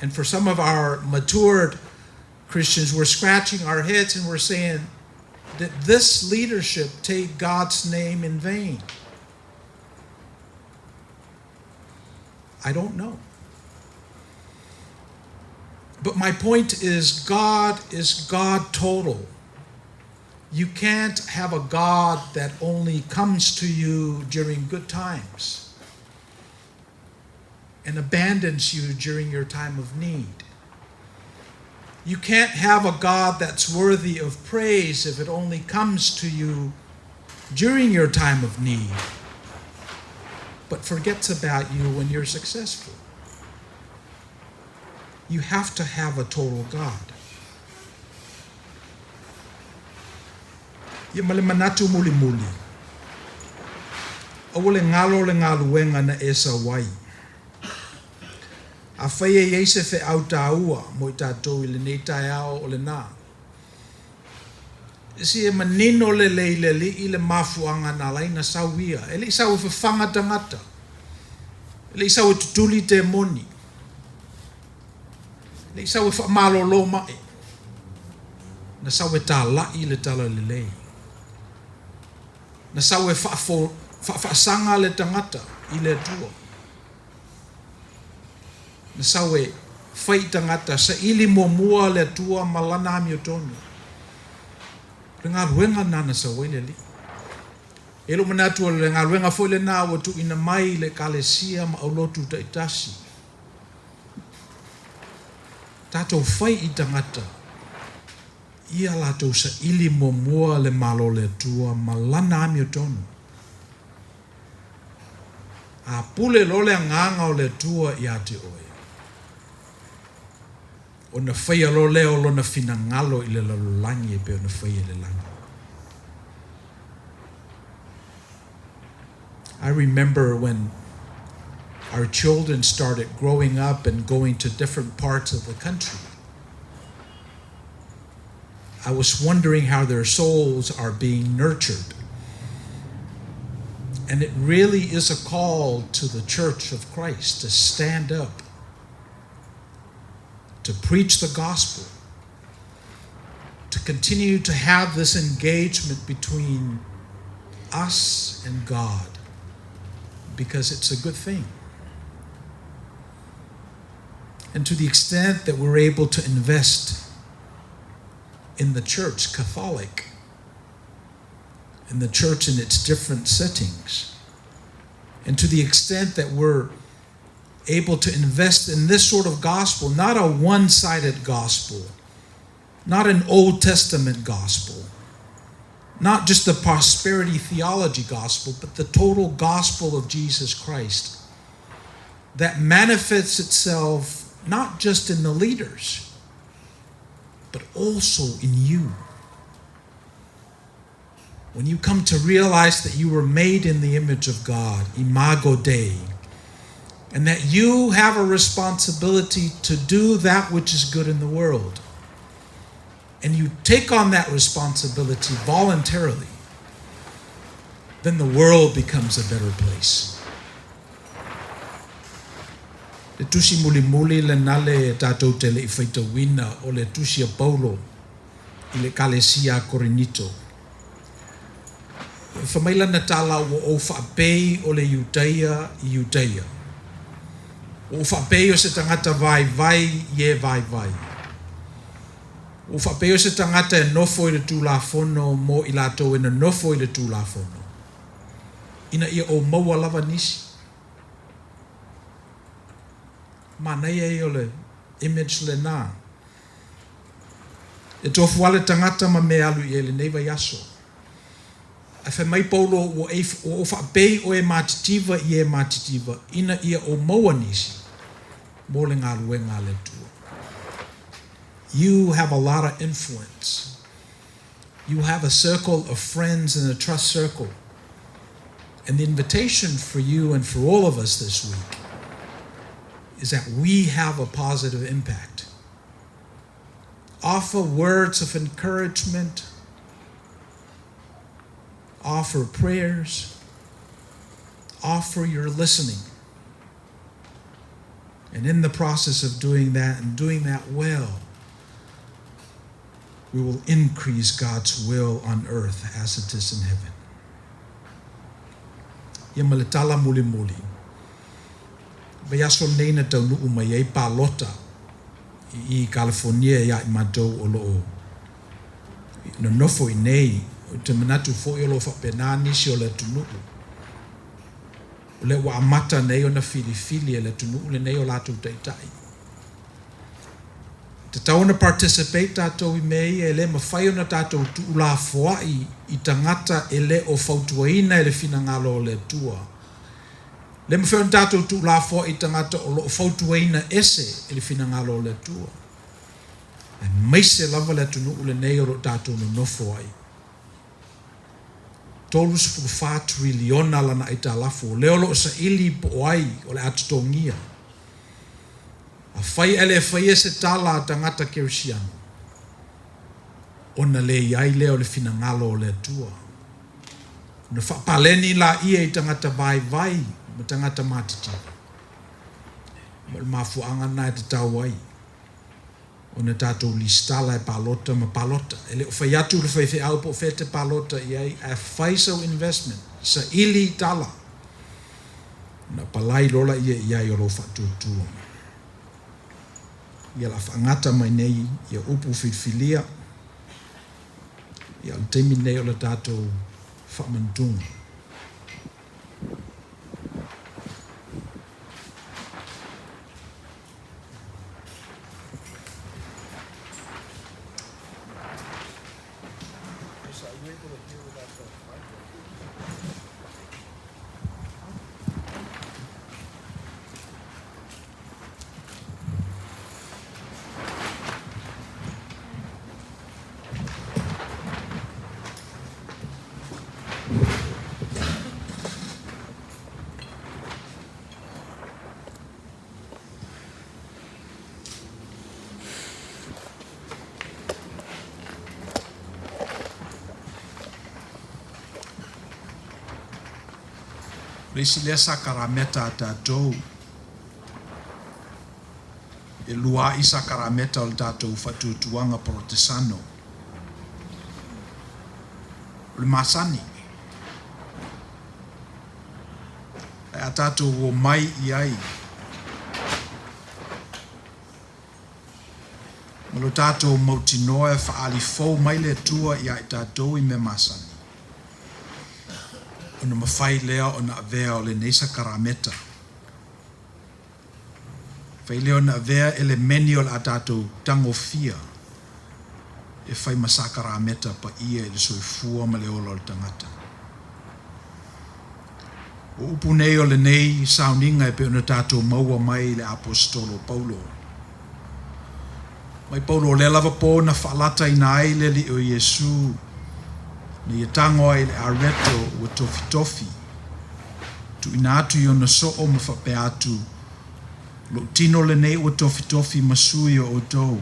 And for some of our matured Christians, we're scratching our heads and we're saying, did this leadership take God's name in vain? I don't know. But my point is, God is God total. You can't have a God that only comes to you during good times and abandons you during your time of need. You can't have a God that's worthy of praise if it only comes to you during your time of need, but forgets about you when you're successful. You have to have a total God. Ia ma le manatu mulimuli. Aua le galo le galuega na e sau ai. Afai e i ai se feau taua mo i tatou i lenei taeao o lena. Se e manino lelei i le Alii le mafuaaga na ala ai ona sau ia. E le i sau e fafaga tagata. E le i sau e tutuli temoni. E le i sau e faamalolo mai. Na sau e talai le talalelei. Na sau e faafaasaga le tagata i le Atua. Na sau e fai i tagata saili muamua le Atua ma lana amiotonu. O le galuega lena na sau ai le Alii. E lou manatu o le galuega foi lena ua tuuina mai i le Ekalesia ma aulotu taitasi. Tatou fai i tagata ia latou saili muamua le Malo o le Atua ma lana amiotonu. A pule loa le agaga o le Atua ia te oe, ona faia loa lea o lona finagalo i le lalolagi e pei ona faia i le lagi. I remember when our children started growing up and going to different parts of the country. I was wondering how their souls are being nurtured. And it really is a call to the Church of Christ to stand up, to preach the gospel, to continue to have this engagement between us and God, because it's a good thing. And to the extent that we're able to invest in the church Catholic, in the church in its different settings, and to the extent that we're able to invest in this sort of gospel, not a one sided gospel, not an Old Testament gospel, not just the prosperity theology gospel, but the total gospel of Jesus Christ that manifests itself not just in the leaders, but also in you. When you come to realize that you were made in the image of God, imago Dei, and that you have a responsibility to do that which is good in the world, and you take on that responsibility voluntarily, then the world becomes a better place. Le tusi mulimuli lena le tatou te le i faitauina o le tusi a Paulo i le Ekalesia a Korinito. Fai mai lana tala ua ou faapei o le Iutaia i Iutaia. Ua ou faapei o se tagata vaivai i e vaivai. Ua ou faapei o se tagata e nofo i le Tulafono mo i latou e nonofo i le Tulafono, ina ia ou maua lava nisi. Manaia ia o le image lena. E tofu lava le tagata ma mea e alu i ai i lenei vaiaso. Ae fai mai Paulo, Ua ou faapei o e matitiva i e matitiva, ina ia ou maua nisi mo le galuega a le Atua. You have a lot of influence. You have a circle of friends and a trust circle. And the invitation for you and for all of us this week is that we have a positive impact. Offer words of encouragement, offer prayers, offer your listening. And in the process of doing that and doing that well, we will increase God's will on earth as it is in heaven. Ia ma le tala mulimuli. Vaiaso nei na taunuu mai ai palota i i Kalifonia ia i matou o lo o nonofo i nei, ou te manatu foi o lo o faapena nisi o le atunuu. O lea ua amata nei ona filifili e le atunuu lenei o latou taitai. E tatau ona participate tatou i mea ia, e le mafai ona tatou tuulafoai i tagata e le o fautuaina e le finagalo o le Atua. E le mafai ona tatou tuulafoai i tagata o lo o fautuaina ese e le finagalo o le Atua. Aemaise lava le atunuu lenei o lo o tatou nonofo ai. 34 triliona lana aitalafu, o lea o lo o saili po o ai o le a totogia. Afai ae le faia se tala a tagata kerisiano, ona le i ai lea o le finagalo o le Atua. Ona faapaleni laia i tagata vaivai ma tagata matitiva. Ma o le mafuaaga lena e tatau ai ona tatou lisitala e palota ma palota. E le o fai atu le faifeau po o fea e te palota i ai, ae fai sau investment, saili i tala, ona palai loa laia i ai o lou faatuatua. Ia o le a faagata mai nei ia upu filifilia, ia o le taimi lenei o le tatou faamanatunga. O le isi lea sakarameta a tatou, e luaʻi sakarameta o le tatou faatuatuaga Porotesano. O le masani. Ae a tatou omai i ai, Ma lo tatou mautinoa e faaali fou mai le Atua iā i tatou i mea masani, ona mafai lea ona avea o lenei sakarameta. Mafai lea ona avea elemeni o le a tatou tagofia e fai ma sakarameta paia i le soifua ma le ola o le tagata. O upu nei o lenei sauniga e pei ona tatou maua mai i le Aposetolo o Paulo. Mai Paulo o lea lava pō na faalataina ai le Alii o Iesu na ia tago ai i le areto ua tofitofi, tuuina atu i ona soo ma faapea atu, Lou tino lenei ua tofitofi ma sui o outou.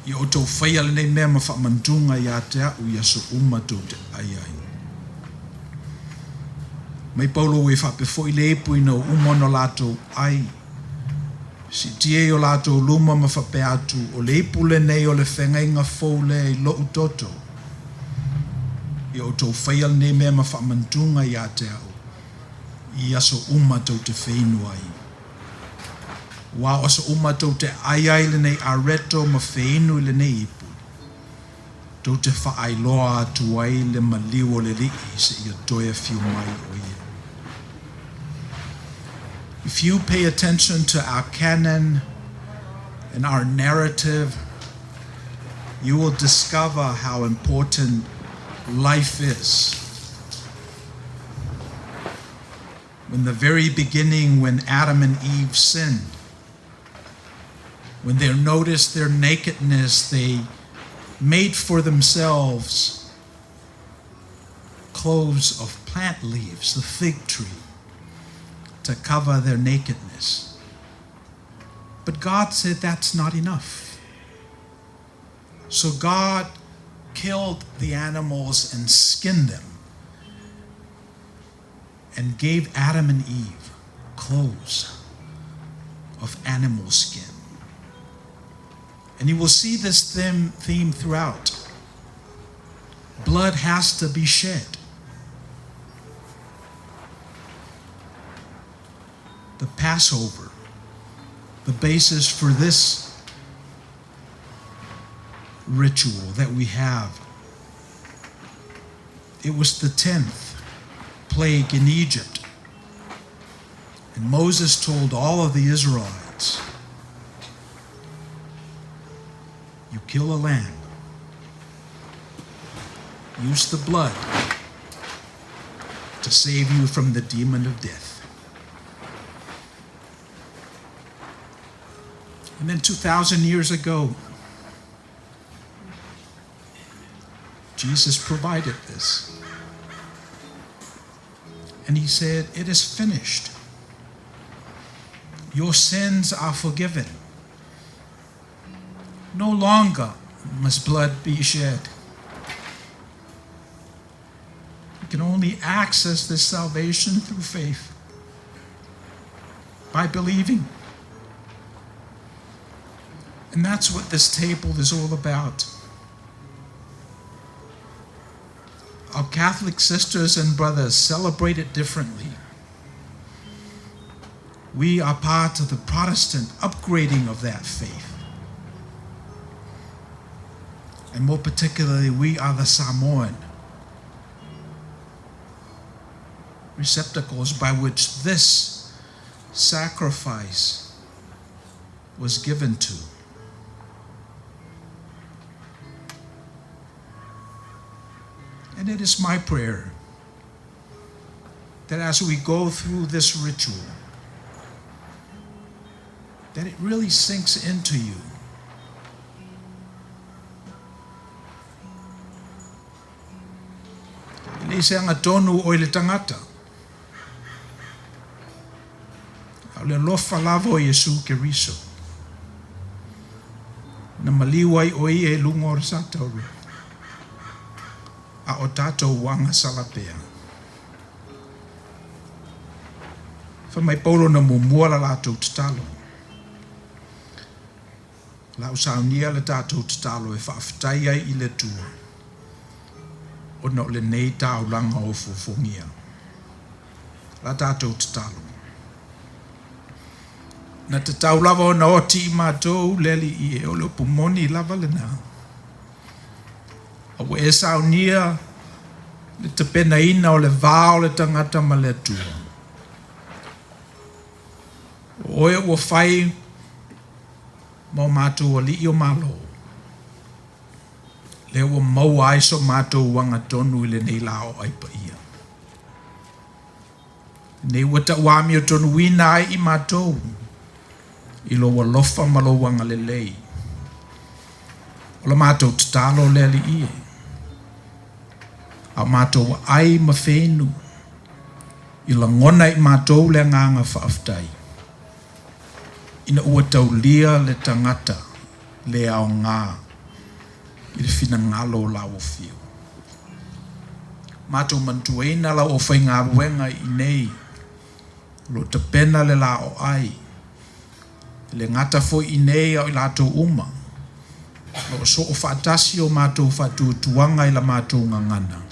Ia outou faia lenei mea ma faamanatuga ia te a'u i aso uma tou te ai ai. Mai Paulo ua i faapea foi le ipu ina ua uma ona latou ai, siitia i o latou luma ma faapea atu, O le ipu lenei o le feagaiga fou lea i lou toto. Ia outou faia lenei mea ma faamanatuga ia te a'u i aso uma tou te feinu ai. Aua o aso uma tou te ai ai lenei areto ma feinu i lenei ipu, tou te faailoa atu ai le maliu o le Alii seia toe afio mai o ia. If you pay attention to our canon and our narrative, you will discover how important life is. When the very beginning, when Adam and Eve sinned, when they noticed their nakedness, they made for themselves clothes of plant leaves, the fig tree, to cover their nakedness. But God said that's not enough. So God killed the animals and skinned them and gave Adam and Eve clothes of animal skin. And you will see this theme, theme throughout. Blood has to be shed. The Passover, the basis for this ritual that we have. It was the 10th plague in Egypt. And Moses told all of the Israelites, You kill a lamb, use the blood to save you from the demon of death. And then 2,000 years ago, Jesus provided this. And he said, It is finished. Your sins are forgiven. No longer must blood be shed. You can only access this salvation through faith by believing. And that's what this table is all about. Our Catholic sisters and brothers celebrate it differently. We are part of the Protestant upgrading of that faith. And more particularly, we are the Samoan receptacles by which this sacrifice was given to. And it is my prayer that as we go through this ritual, that it really sinks into you. E le se agatonu o i le tagata. A o le alofa lava o Iesu Keriso. Na maliu ai o ia i luga o le satauro. A o tatou ua agasala pea. Fai mai Paulo na muamua la latou tatalo. La u saunia le tatou tatalo e faafetai ai i le Atua ona o lenei taulaga ofoofogia. La tatou tatalo. Na tatau lava ona oti i matou le Alii e, o le upu moni lava lena. A ua e saunia le tapenaina o le va o le tagata ma le Atua. O oe ua fai ma o matou Alii o Malo, lea ua maua ai so matou agatonu i lenei la o ai paia. Lenei ua tauamiotonuina ai i matou i lou alofa ma lou agalelei. O la matou tatalo le Alii e, a o matou aai ma feinu, i lagona i matou le agaga faafetai, ina ua taulia le tagata le aoga i le finagalo o lau afio. Matou manatuaina lau aufaigaluega i inei, o lo o tapena le la o ai, e le gata foi i inei a o i latou uma, o lo o soo faatasi o matou faatuatuaga i la matou gagana,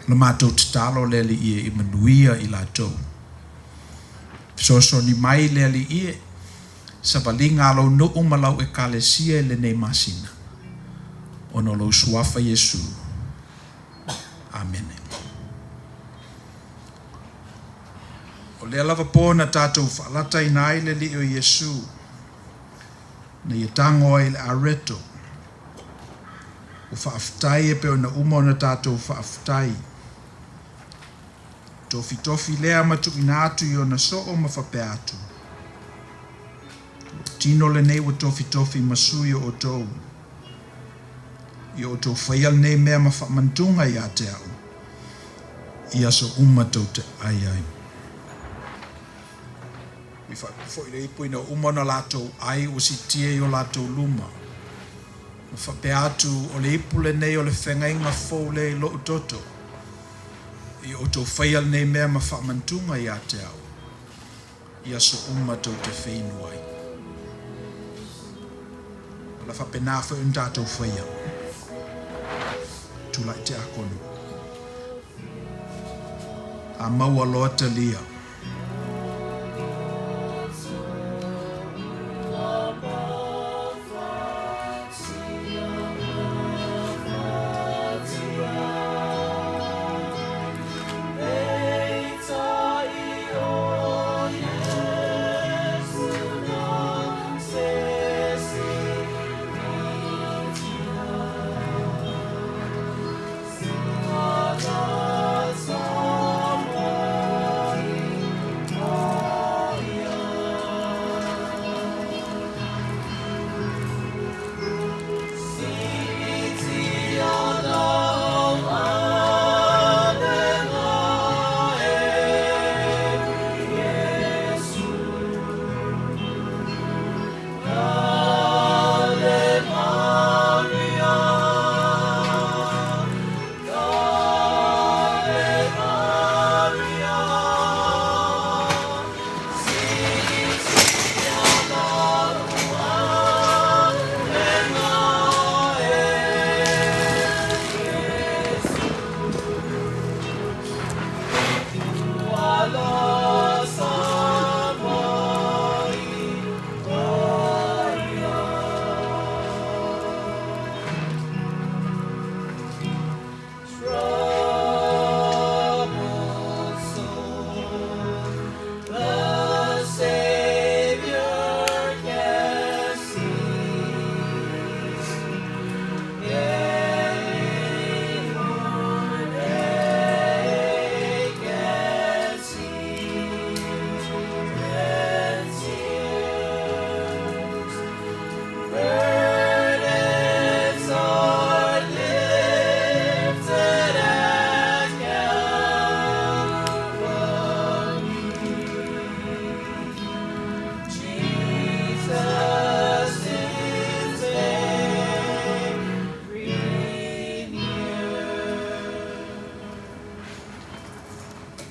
o la matou tatalo le Alii e, i manuia i latou. Fesoasoani mai le Alii e, savaliga a lou nuu ma lau Ekalesia i lenei masina, ona o lou Suafa Iesu. Amene. O lea lava po na tatou faalataina ai le Alii o Iesu, na ia tago ai i le areto, ua faafetai e pei ona uma ona tatou faafetai. Tofitofi lea ma tuuina atu i ona soo ma faapea atu, Lou tino lenei ua tofitofi ma sui o outou, i o outou faia lenei mea ma faamantuga ia te au, i aso uma tou te ai ai. Ua faapea foi le ipu ina ua uma ona latou ai ua siitia i o latou luma, ma faapea atu, O le ipu lenei o le feagaiga fou lea i lou toto, i o outou faia lenei mea ma faamantuga ia te au, i aso uma tou te feinu ai. O le a faapena foi ona tatou faia. Tulai Tiakono. A maua loa talia.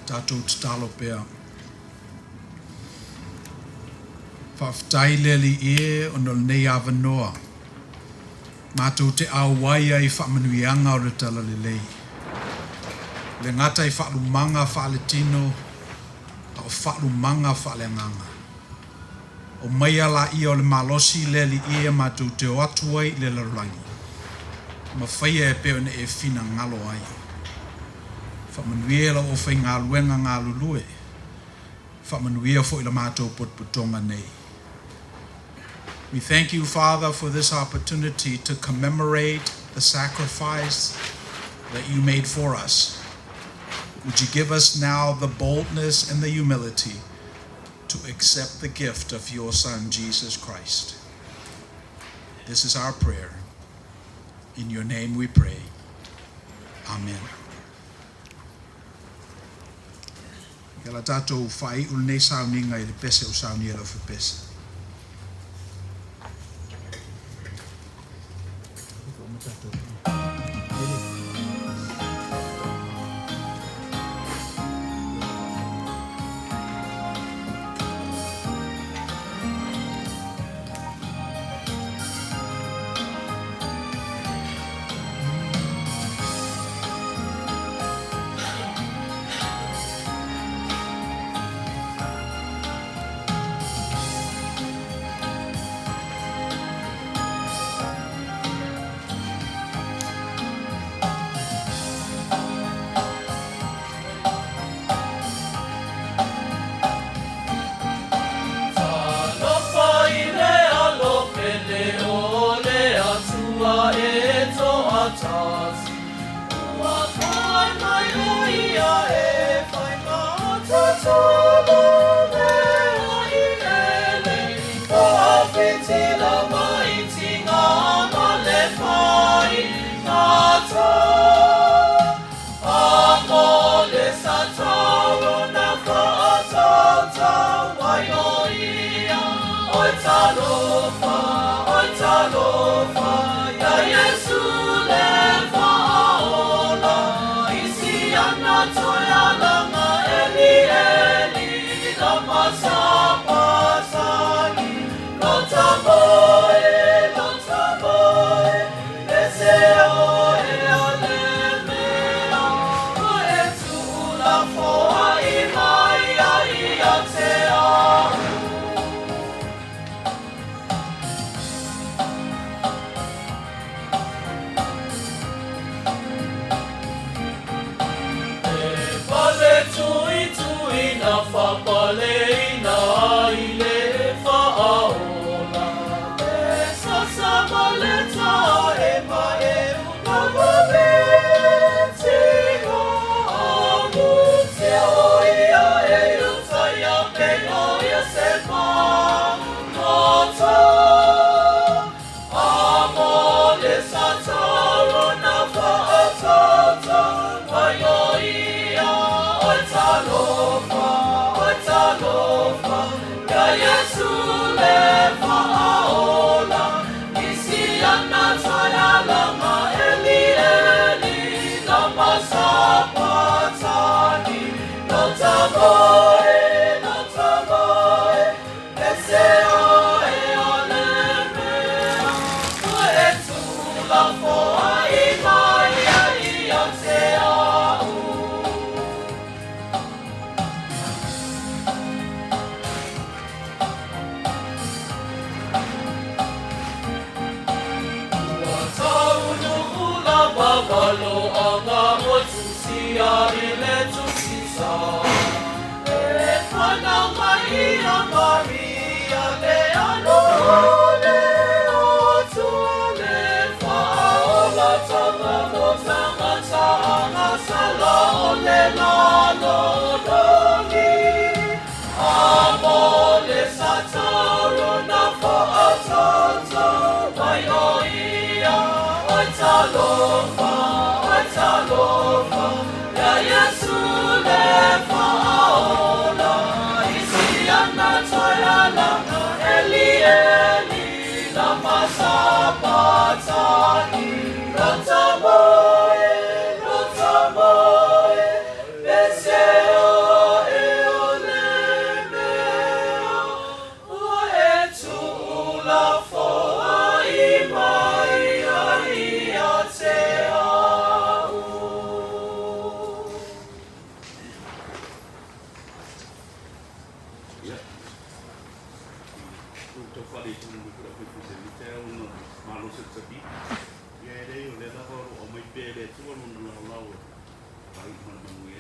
Tatou tatalo pea. Faafetai le Alii e ona o lenei avanoa matou te auai ai i faamanuiaga o le Talalelei. E le gata i faalumaga faaletino a o faalumaga faaleagaga. Aumaia laia o le malosi i le Alii e matou te o atu ai i le lalolagi, ma faia e pei ona e finagalo ai. Faamanuia i lau aufaigaluega galulue, faamanuia foi i le matou potopotoga nei. We thank you, Father, for this opportunity to commemorate the sacrifice that you made for us. Would you give us now the boldness and the humility to accept the gift of your Son, Jesus Christ? This is our prayer. In your name we pray. Amen. Ia la tatou faaiu lenei sauniga i le pese o saunia lau fepese. Talofa i le alo pele o le Atua e toatasi. Ua toai mai o ia e whai mātatolo mea i ele. O awhiti la mai tinga ma le whai ngata. A mo le sataro na whaatata wai o ia. Oi talofa, oi talofa, ia Yesu le whaola. Isi ana toi alanga eli eli, lama sapasani. Lota moe, lota moe, ese o e ale mea. O e tūla foa i mai ai ia te au. E pale tui tui na whapale ina i le whaola. E sasa ma le ta e ma e una ma me tinga amu te o ia e uta ia pe o ia se ma mata. A mo le sataro na whaatata mai o ia oi talofa, oi talofa, ia Yesu le whaola. Isi ana toi alanga eli eli, lama sapatani. Lota moe, lota moe, ese o e o le mea. O e tūla foa i mai ai ia te au. Ua taunu la vavalo anga o tusia i le tusisa. E whanau mai ia Maria le alo le o tua le whaola tanga mo tangata anga sala o le lalo rangi. A mo le sataro na whaatata mai o ia oi talofa, oi talofa, ia Yesu le whaola. Isi ana toi alanga eli eli, lama sapatani. Lota moe, lota moe, pese o e o le mea. O e tūla foa i mai ai ia te faaletonu mai foi le aufaipisinisi i lenei taeao ona o le malosi o le Tavita. Ia e leai o lea lava o lo o aumai pea e le Atua lona laolao e faaii ma le manuia.